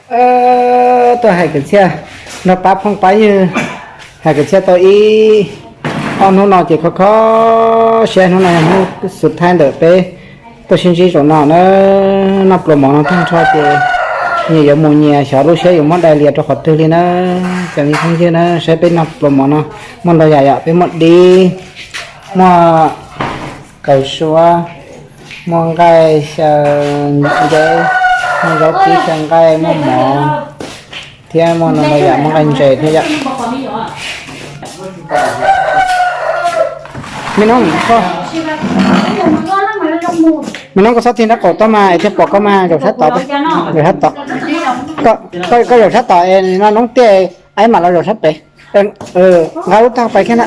Tuaj hais kwv txhiaj nrog pab phooj pab ywg, hais kwv txhiaj tau ib ob hnub no ces kho kho siab, hnub no yog hnub xub thaib ntawm peb tuaj sib ntsib zaum no na. Noj pluas mov no tag nrho ces nyias yuav mus nyias xyov lub siab yuav muab dai lias rau qhov twg li na. Cov me phooj ywg na, saib peb noj pluas mov no muaj ntau yam yom, peb muaj dib, muaj kaus suab, muaj nqaij xyaw nceb, muaj zaub kib xyaw nqaij, muaj mov, thiab muaj ntau yam, muaj nqaij ntses thiab yom. Me noob, me noob koj txhob tig nraub qaum tuaj mas thiaj pom koj mas, zaum sab tod, zaum sab tod. Koj zaum sab tod es no noob tiaj, aib mam los zaum sab pem. Nqa lub tag pais kiag na.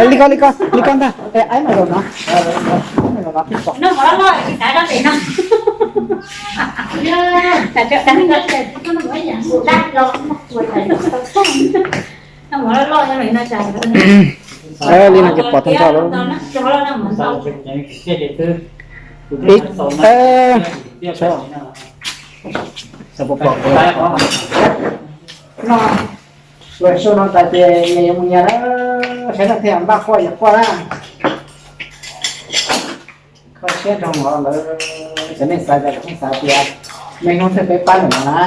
Li koj, li koj, li koj ntag, aib mam zaum no. Li no ces pom tag nrho lawm. Ib, no, lawv sau no tas ces nyias yuav mus nyias lawm, saib no thiaj npaj quaj yog quaj na. Kho siab nrog lawv, cov nej xav cas los nej xav tias me hnub twg peb pab lawm no na.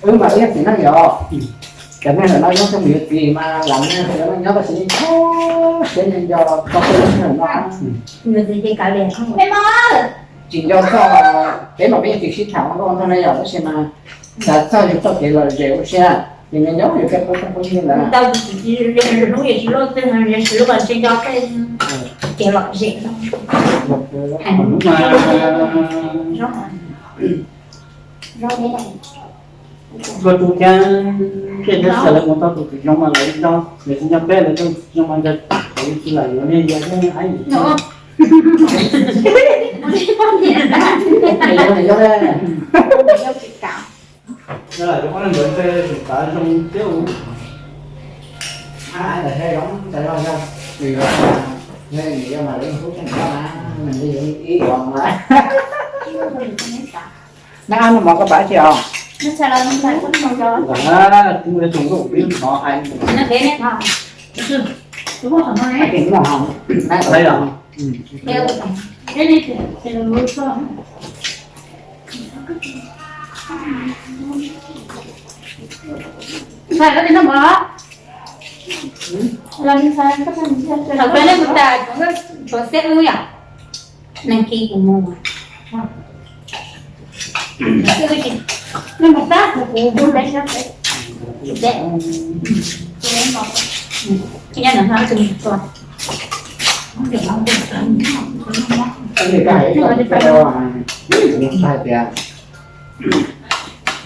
Wb mas wb yog txiv neej yom, cov neeg lawm no yog tus mus yuav txiv mas lam neeg lawm no nyob tab sis yeej kho siab nco nco tau peb lub neej lawm no. Tsis nco txog peb mas peb yeej tsis sib tham ua nkauj ua nraug na yom, tab sis mas xav txog yus txoj kev lom zem ua si na, ces nco nco yus tej qub txoj qub ywg ntawd. Koj tus thiab tej nyob txawm lawv mus tau tus twm zoo mas lawv nco, lawv tsis nco peb, lawv tus twm zoo mas nco, lawv tsis lam yuav ne, yog yeej aib yus. Yog lam yuav ob leeg ntawd ntshe tus tav zoo thiab. Neb no mov koj pab tsis os? Thaum kawg nej mus tas tshuav xeb wb yom, neeg khi kuv mus. Nej mus tab kuv kuv hu peb sab peb. Nyob no tus mus tua. Hais tias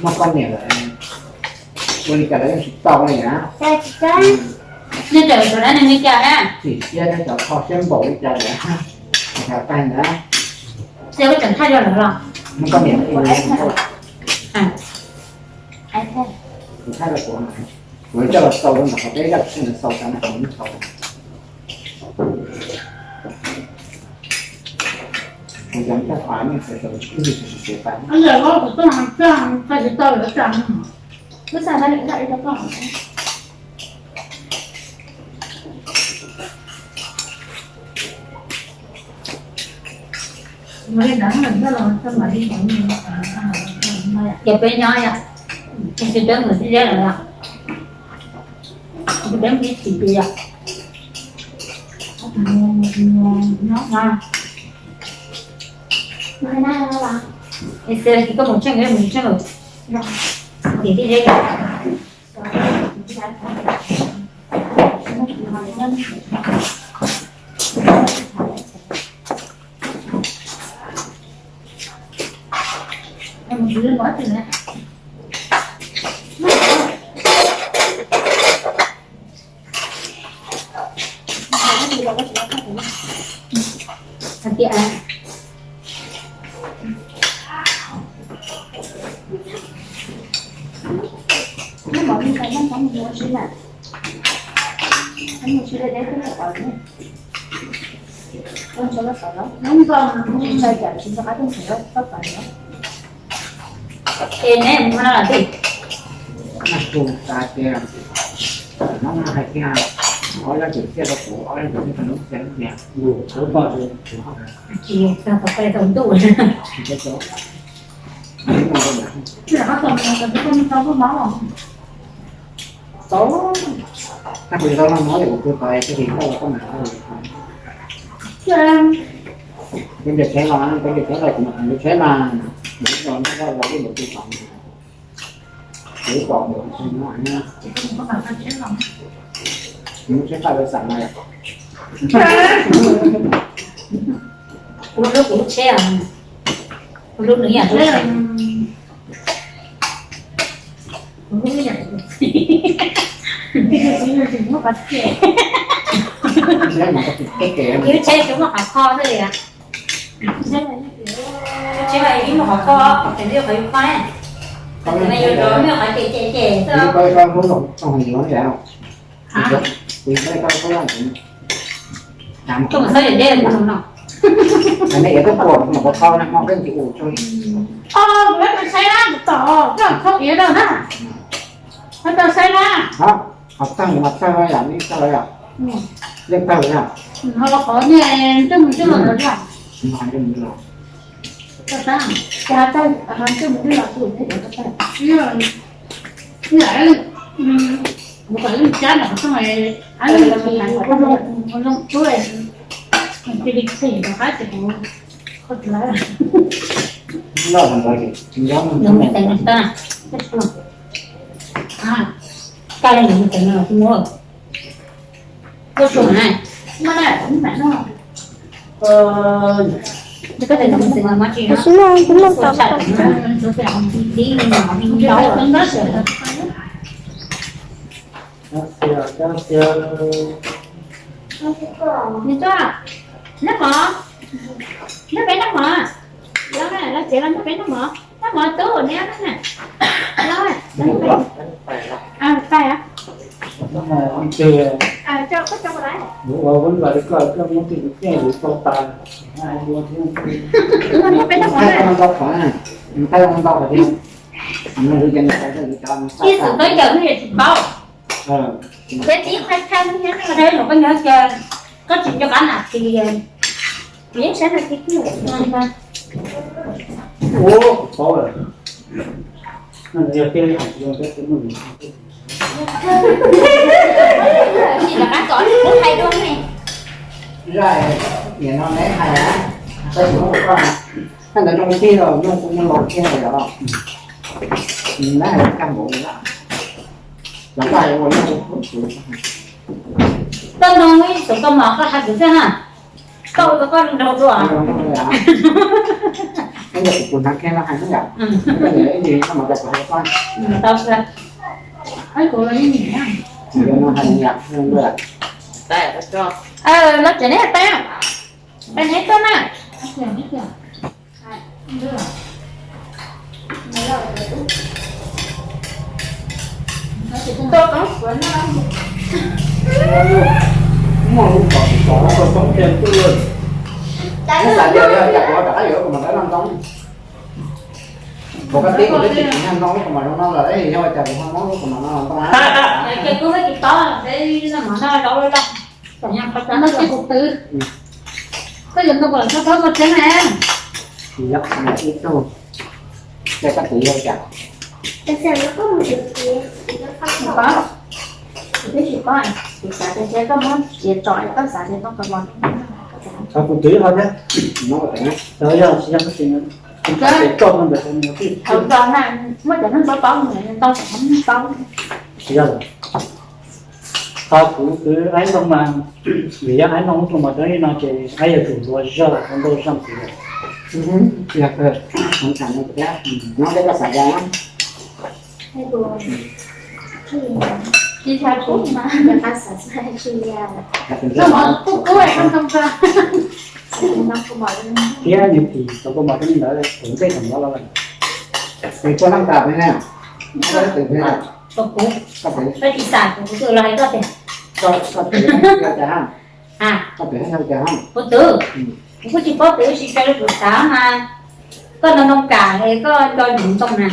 muaj poj niam lawm, ua li cas lawv yeej tsis tau li na. Nej tseem cov dab neeg li cas na? Chim siab thiab cov kho siab npaum li cas lawm. Tag ntawd, muaj poj niam, kuv thaij rau kuv, kuv coj los xaus rau ntawm qhov peb zaj xwb, xaus tas na, kuv xaus. Kuv cov caj pas nej sawv daws ib ntsis sawv tsev tas. Ces peb nyob yom, ces peb mus tib zeb lawm yom, ces peb mus ib txhis ces yom. Es koj mus tsheej, mus tsheej, ces tib zeb yom. Hais tias Ces neb mus no los twb. Nag tus tas ces, no hais tias, ob leeg tseem txiaj rau kuv, ob leeg tseem txiaj rau lub txiaj lub tiag. Tsis tau tau qe tau ntuj. Tau, tag kuv tsis tau noj mov ces kuv pw tod, tsis tau koj mam. Peb ntias tsheb los, peb ntias tsheb los kuv mam lub tsheb mas, kuv los noj koj los lub ntias tsheb tod. Kuv pom mus no, kuv lub tsheb tawm lawv xam no. Kuv hlub kuv lub tsheb, kuv hlub nws yam lub tsheb. Kuv lub tsheb tsis muaj qhov kho xwb li. Lub tsheb mas ib muaj qhov kho, qhov tseem li qhov yus kho. Qhov tseem mas yus rov muaj qhov cem cem cem xwb. Koj xav yam deb no. Kuv tau saib na, tom koj tau saib na, koj tau saib na. Qhov tag mas tawg yam li tawg yom, yeej tawg yom. Ho los qhov niag ntsej muag ntsej los lawm yom. Tawg sab, cas tawg ntsej muag ntsej los tus tawg. Kuv kom leej cab nram qhov rooj, leej tsis, qhov rooj tub, cia li txhim rov qab ces kuv kho tsis lawv. Kaj li mus teev no kuv muab. Koj suav na, muab na, kuv mam noj. Koj tes no mus xwb mas tsis noj, kuv noj tau. Neb mov, neb peb noj mov, los tsev los neb peb noj mov, noj mov tub neb na. Los, pais. Neb peb noj mov na. Ib txwm koj yawm no yog tsis paub. Peb tib qhab qhab nyob, koj nyob tias koj tsis nco qab nam txiv, kuv yeej saib nam txiv. Ua, kuv paub lawm. Yog tias li hais zoo peb tsis muaj. Tsis rov qab kom kuv hais dua ne. Zaj, nim no neb hais na, koj tsis muaj koj na. Koj ntawd zoo tiag los zoo, kuv yeej los tiag los yom. Neb hais koj npaum li na. Los koj hais ua neb ua. Koj nug ib tus koj mom koj hais kuv xwb na. Koj ua koj nraug dua. Ib yam kuv hnav kiag no hais xwb yom. Ib yam no mas kuv hais koj. Tau xwb. Los tsev neb peb, peb neb tuaj na. Muaj lub qhov tsis tau koj toob tiag twj lawm. Muab xav tias yog cas kuv ho rov qab yuav lub kaus mom ntawd los ntoo. Kuv koj tib kuv twb tsis tsis nyob ntoo lub kaus mom zoo no lawm, yog ua cas kuv ho muab lub kaus mom no los ntoo na. Ces kuv tsis tau, peb noj mov no rau lawm. Koj yuav ntoo kom lawv txhob txhob muaj tseeb ne. Yog ib tug, ces koj twv yog cas? Tsis paub, kuv twb tsis paub, kuv xav tias koj muab txiav tso, koj xav tias ntoo kaus mom. Kuv twv ho thiab. Yog tsis yog koj tsis, kuv xav tias koj ntawd, muab cov neeg paub paub ntau, ntau. Tsis yog lawm. Qhov kuv twv aib ntoo mas, vim yog aib ntoo lub kaus mom zoo li no ces aib yuav tsum hlua zog ua ntau zog ntxiv lawm. Yog kawg, nyob peb koj xav yog na. Thiab nws phim tau kaus mom zoo li ntawd, kuv ntsej thaum no los lawm. Kuv puas leej tas peb na? Koj twv peb na? Koj twv. Koj tsis xav kuv twv los hais koj tias. Koj twv yog cas? Koj twv yog cas? Kuv twv. Kuv kuj tsis paub twv, tsis tau li kuv xav mas. Koj ntoo kam es koj nco yus ntoo na.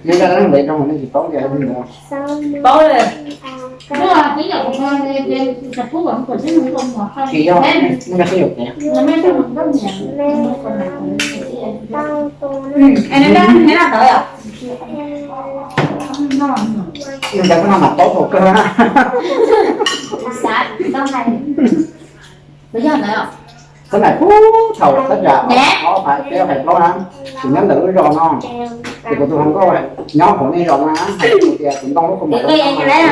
Nyob nyob ntev rau nej tsis paub tias paub lawm. Tsis yog, nej nco twb yog tias, nws nco koj no mas paub thaum kawg na. Xav tau hais, yog ntawd. Xav hais puag thaum tab yam ob phav peb ob phav plaub na, kuv nyob ntawm lub zos no, ces kuv tus hluas nkauj nyob hauv nej zos no hais tias kuv ntoo lub kaus mom nrog heev,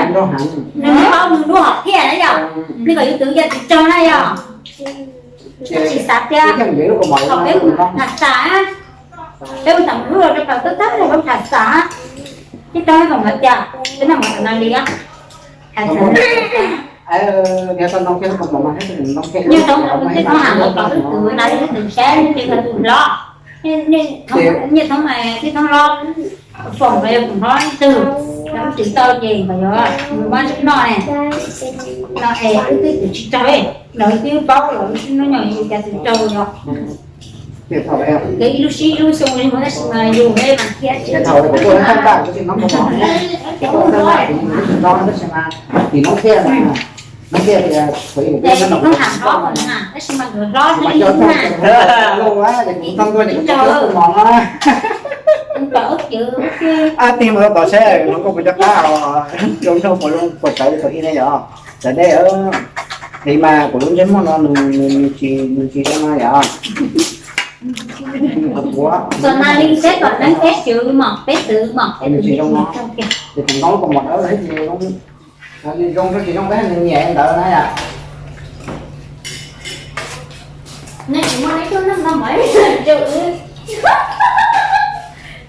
nws paub nws lub hom phiaj na yom, nws kom yus twv yam tsis tsog na yom. Tsis xav tias thaum peb mus tham xav, peb mus tham mus lub los rau pem tab tab los peb tham xav, tib rau kom ntawd tias peb noj mov tom no li. Nyob rau tej thoob ham los kom wb twv na, wb twv saib ces kom tus hlob, nyiaj thoob mas tib thoob hlob, foom mas yog tus hlob ib tug, wb twv tau ces kom yuav mus muab noj ne, no es wb twb twv tsis raug, los wb twb paub los wb twb nyob yus cas twv raug yom. Ces ib lub sib ib lub xyoo li mus tab sis mas yus mas thiab tsis, thaum kuv tuaj noj taj kuv tsis noj mov, kuv tuaj noj tab sis mas tim noob thiaj, noob thiaj tias thaum ub kuv tuaj noj mov tab sis mas nws hlob thiab na, kuv tau tuaj ces kuv tuaj mov no. Ab, tig mus tau tom saib hluas nkauj puas coj qab os, zoo nraug puas zoo puas tawv thaum ub ne yom. Txawm dej, tiv mas kuv lub ntsej muag no nws tsis, nws tsis zoo no yom. Kom na li seb kom neeb peb twv mom, peb twv mom, peb twv tsis zoo no. Ces tus ntoo kaus mom dawb thiab ces zoo, zoo tsis zoo peb nyiam ntawd na yom. Nej tsis muaj ib tug neeg no mas,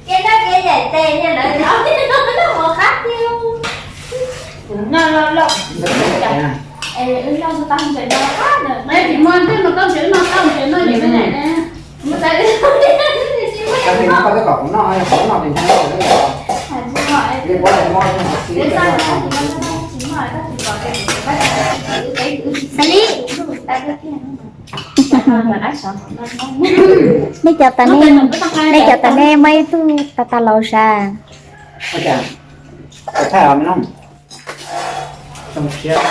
ces no ces yaim tes niag lawv noj mov qab tiag. Tus noj loj loj, es wb noj tau ntses no qab na, tsis muaj tej no tau ntses no tau ntses no yus ne. Mus tas, koj twb kom kuv noj, yog kuv noj ces ntshe noj lawm. Li puab li mob xwb. Xws li nej cov tas nej, nej cov tas nej muaj ib tug tas tas laus sav. Ua cas, thaij os me no. Xyoo tshiab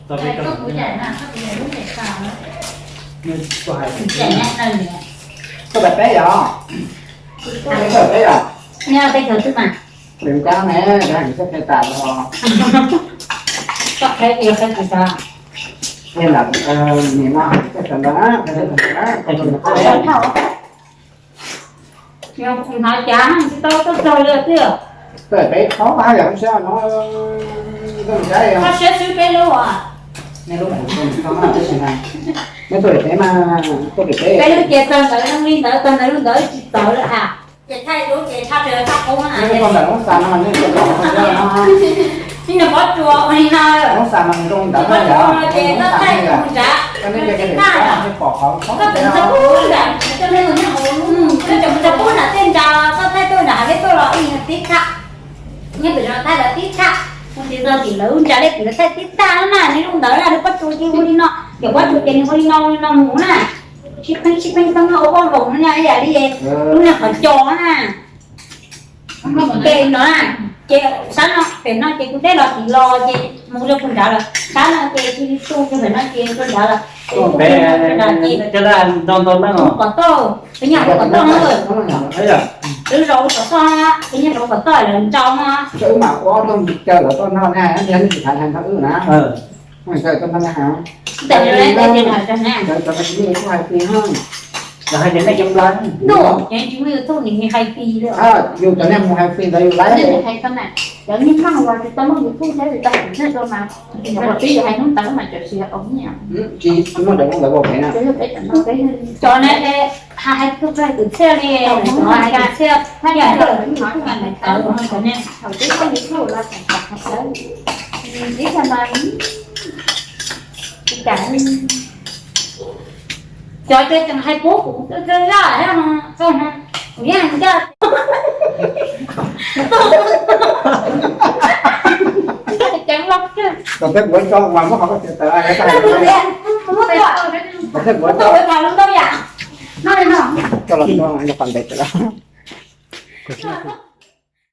tau peb caug. Koj peb yom? Koj peb yom? Peb cov xwb mas. Peb cov ne, peb hais kuv txoj qhia tas los. Koj qhia, qhia kuv tas. Qhia lam, nim no qhia tas ntawd na, qhia tas ntawd na, qhia tas ntawd. Yog kuv hnov cav tsis tau tuaj txog li tiag. Peb qhov haj yam siab no, koj siab xwb peb lub as. Nej lub kuv tsis tau tab sis mas, nej tuaj pem peb mas, tuaj pem peb. Peb lub ces txog ntawd zoo li ntawd, txog ntawd lub ntawd tsis txawv lawm as. Ces thaij lub ces tshaj plaws tshaj qub na. Nej tuaj ntawm lub xas no, nej tuaj ntawm lub xas no. Ib nws pob tsuas ua li no, lub xas mas zoo ntawd pob tsuas no ces koj thaij mus nrad, koj tib tag na, koj tseem txog pub nrad, koj tseem txog pub nrad tej nrad, koj thaij tuaj nrad hav peb tuaj los ib nws tib tag. Nyob pem no thaij lawv tib tag, mus tsis txog tim lawv nrad li tim lawv thaij tib tag na, nws zoo ntawd na, lub pob tsuas ces ua li no, cov pob tsuas ces nws ua li no ua li no mus na. Sib pheej sib pheej pheej ua poj nkoos no na, ib yam li lub niag qhov cos na. Ces no na, ces sab no pem no ces kuv teb los tim los ces mus rau puag nrad lawm, sab no ces cia li tu rau pem no ces rau nrad lawm. Ces ntau ntau na, mus kom toj, peb nyuag mus kom toj na. Lub zos mus kom toj, peb nyuag mus kom toj lawv nrau no. Tes no, tes no, tes no. Ntuj, ces tsis muaj YouTube nws hais fis li. Yus cov niag mus hais fis ntawd yus laiv. Cov niag maj uas tsis tau muaj YouTube thiab tsis tau tus neeg rau mas, tsis yog peb yuav hais hnub ntawd mas tseem tsis yog ua nyiaj. Tsis muaj cov ntawd ua pem na. Cov ne, hais txog tus txiaj li, hais tus txiaj, hais txog tus txiaj, thaum peb muaj YouTube los tseem tau hais tawv. Cov tseem hais pub kuv zaj, kuv yeej hais ncaj. Ceev los kawg. Kom peb kuv tso mas muab qhov koj txiav tawv, kom peb kuv tso. Ua cas lub ntau yam. los tuaj nyob qhov ntev lawm.